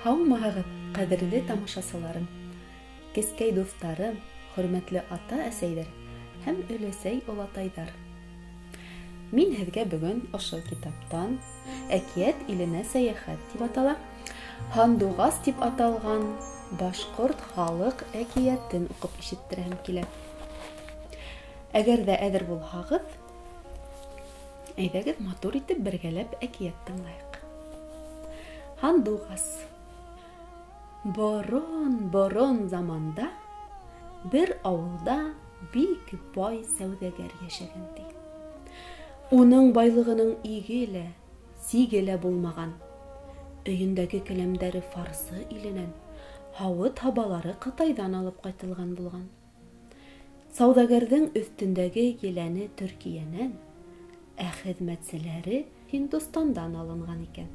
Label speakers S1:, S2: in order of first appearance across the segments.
S1: Һаумыһығыҙ, ҡәҙерле тамашасыларым, кескәй дуҫтарым, хөрмәтле ата-әсәйҙәр һәм өләсәй-олатайҙар. Мин һеҙгә бөгөн ошо китаптан Әкиәт иленә сәйәхәт тип атала, Һандуғас тип аталған башҡорт халыҡ әкиәтен уҡып ишеттерәһем килә. Әгәр ҙә әҙер булһағыҙ, әйҙәгеҙ матур итеп бергәләп әкиәт тыңлайыҡ. Һандуғас. Борон-борон заманда бер ауылда бик бай сәүҙәгәр йәшәгән ти. Уның байлығының иге лә, сиге лә булмаған. Өйөндәге келәмдәре фарсы иленән, һауыт-һабалары Ҡытайҙан алып ҡайтылған булған. Сауҙагәрҙең өҫтөндәге еләне Төркиәнән, ә хеҙмәтселәре Һиндостандан алынған икән.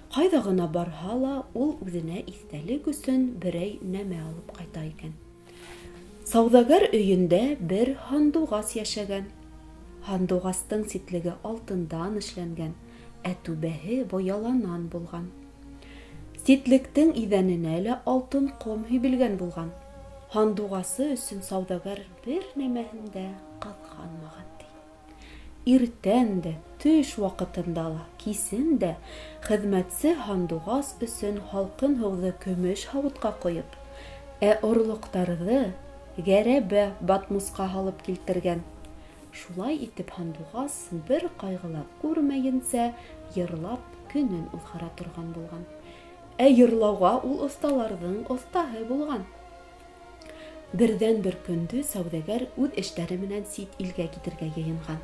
S1: Ҡайҙа ғына барһа ла, ул үҙенә иҫтәлек өсөн берәй нәмә алып ҡайта икән. Сауҙагәр өйөндә бер һандуғас йәшәгән. Һандуғастың ситлеге алтындан эшләнгән, ә түбәһе быяланан булған. Ситлектең иҙәненә лә алтын ҡом һибелгән булған. Һандуғасы өсөн сауҙагәр бер нәмәһен дә ҡыҙғанмаған ти. Иртән дә, төш ваҡытында ла, кисен дә хеҙмәтсе һандуғас өсөн һалҡын һыуҙы көмөш һауытҡа ҡойоп, ә орлоҡтарҙы гәрәбә батмусҡа һалып килтергән. Шулай итеп һандуғас бер ҡайғы ла күрмәйенсә йырлап көнөн уҙғара торған булған. Ә йырлауға ул оҫталарҙың оҫтаһы булған. Берҙән-бер көндө сауҙагәр үҙ эштәре менән сит илгә китергә йыйынған.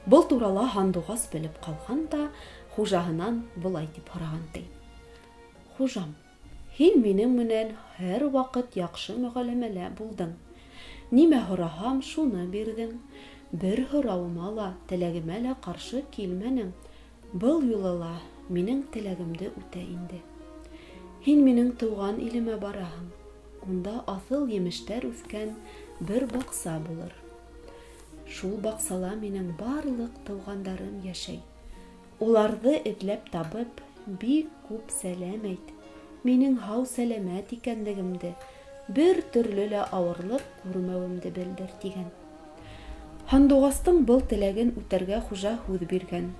S1: Был турала һандуғас белеп ҡалған да хужаһынан былай тип һораған ти. Хужам, һин минең менән һәр ваҡыт яҡшы мөғәләмәлә булдың. Нимә һораһам, шуны бирҙең. Бер һорауыма ла, теләгемә лә ҡаршы килмәнең. Был юлы ла минең теләгемде үтә инде. Һин минең тыуған илемә бараһың. Унда аҫыл емештәр үҫкән бер баҡса булыр. Шул баҡсала минең барлыҡ тыуғандарым йәшәй. Уларҙы эҙләп табып, бик күп сәләм әйт. Минең һау-сәләмәт икәнлегемде, бер төрлө лә ауырлыҡ күрмәүемде белдер, тигән. Һандуғастың был теләген үтәргә хужа һүҙ биргән.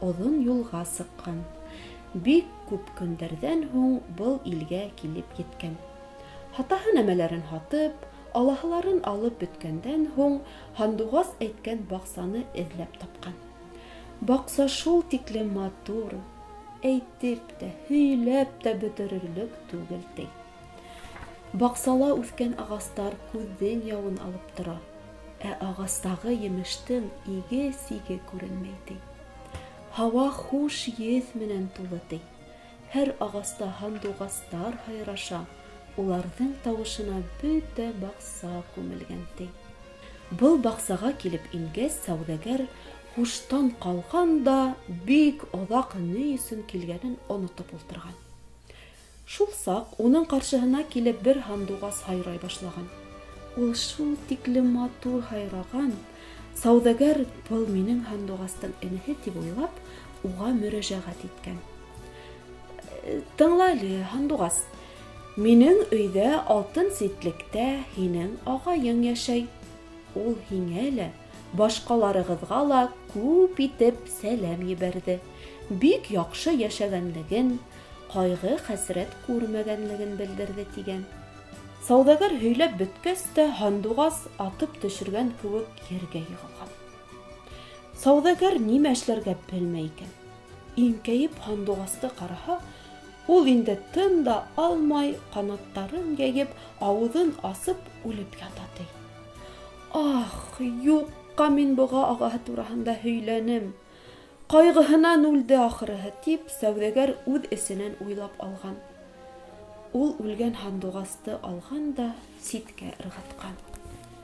S1: Оҙон юлға сыҡҡан. Бик күп көндәрҙән һуң был илгә килеп еткән. Һатаһы нәмәләрен һатып, алаһыларын алып бөткәндән һуң һандуғас әйткән баҡсаны эҙләп тапҡан. Баҡса шул тиклем матур, әйтеп тә, һөйләп тә бөтөрөрлөк түгел ти. Баҡсала үҫкән ағастар күҙҙең яуын алып тора, ә ағастағы емештең иге-сиге күренмәй ти. Һауа хуш еҫ менән тулы ти. Һәр ағаста һандуғастар һайраша, уларҙың тауышына бөтә баҡса күмелгән ти. Был баҡсаға килеп ингәс, сауҙагәр һуштан ҡалған да бик оҙаҡ ни өсөн килгәнен онотоп ултырған. Шул саҡ уның ҡаршыһына килеп бер һандуғас һайрай башлаған. Ул шул тиклем матур һайраған, сауҙагәр был минең һандуғастың энеһе тип уйлап, уға мөрәжәғәт иткән. Тыңла әле, һандуғас, минең өйҙә алтын ситлектә һинең ағайың йәшәй. Ул һиңә лә, башҡаларығыҙға ла күп итеп сәләм ебәрҙе. Бик яҡшы йәшәгәнлеген, ҡайғы-хәсрәт күрмәгәнлеген белдерҙе, тигән. Сауҙагәр һөйләп бөткәс тә һандуғас атып төшөргән кеүек ергә йығылған. Сауҙагәр нимә эшләргә белмәй икән. Иңкәйеп һандуғасты ҡараһа, ул инде тын да алмай, ҡанаттарын йәйеп, ауыҙын асып үлеп ята ти. Ах, юҡҡа мин быға ағаһы тураһында һөйләнем. Ҡайғыһынан үлде ахырыһы, тип сауҙагәр үҙ эсенән уйлап алған. Ул үлгән һандуғасты алған да ситкә ырғытҡан.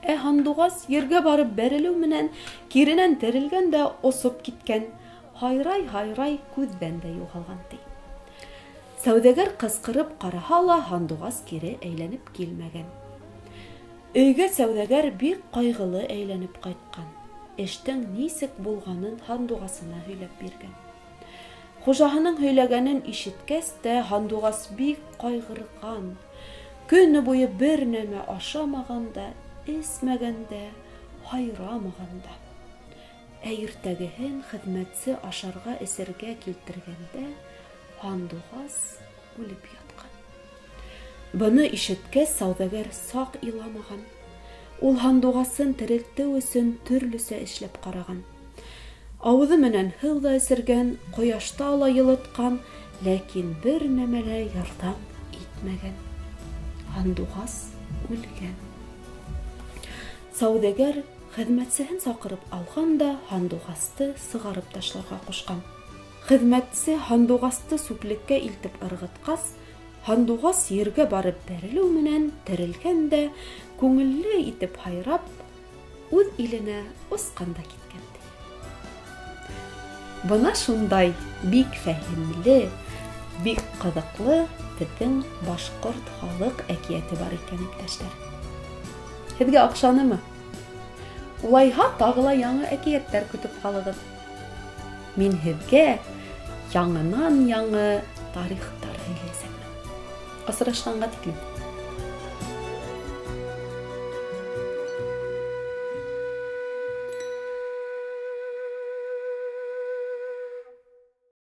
S1: Ә һандуғас ергә барып бәрелеү менән киренән терелгән дә осоп киткән. Һайрай-һайрай күҙҙән дә юғалған ти. Сауҙагәр ҡысҡырып ҡараһа ла һандуғас кире әйләнеп килмәгән. Өйгә сауҙагәр бик ҡайғылы әйләнеп ҡайтҡан. Эштең нисек булғанын һандуғасына һөйләп биргән. Хужаһының һөйләгәнен ишеткәс тә һандуғас бик ҡайғырған. Көнө буйы бер нәмә ашамаған да, эсмәгән дә, һайрамаған да. Ә иртәгеһен хеҙмәтсе ашарға эсергә килтергәндә һандуғас үлеп ятҡан. Быны ишеткәс, сауҙагәр саҡ иламаған. Ул һандуғасын терелтеү өсөн төрлөсә эшләп ҡараған. Ауыҙы менән һыу ҙа эсергән, ҡояшта ла йылытҡан, ләкин бер нәмә лә ярҙам итмәгән. Һандуғас үлгән. Сауҙагәр хеҙмәтсеһен саҡырып алған да һандуғасты сығарып ташларға ҡушҡан. Хеҙмәтсе һандуғасты сүплеккә илтеп ырғытҡас, һандуғас ергә барып бәрелеү менән терелгән дә күңелле итеп һайрап, үҙ иленә осҡан да киткән. Бына шундай бик фәһемле, бик ҡыҙыҡлы беҙҙең башҡорт халыҡ әкиәте бар икән, иптәштәр. Һеҙгә оҡшанымы? Улайһа тағы ла яңы әкиәттәр көтөп ҡалығыҙ. Мин һеҙгә яңынан яңы тарихтар һөйләйәсәкмен. Осрашҡанға тиклем.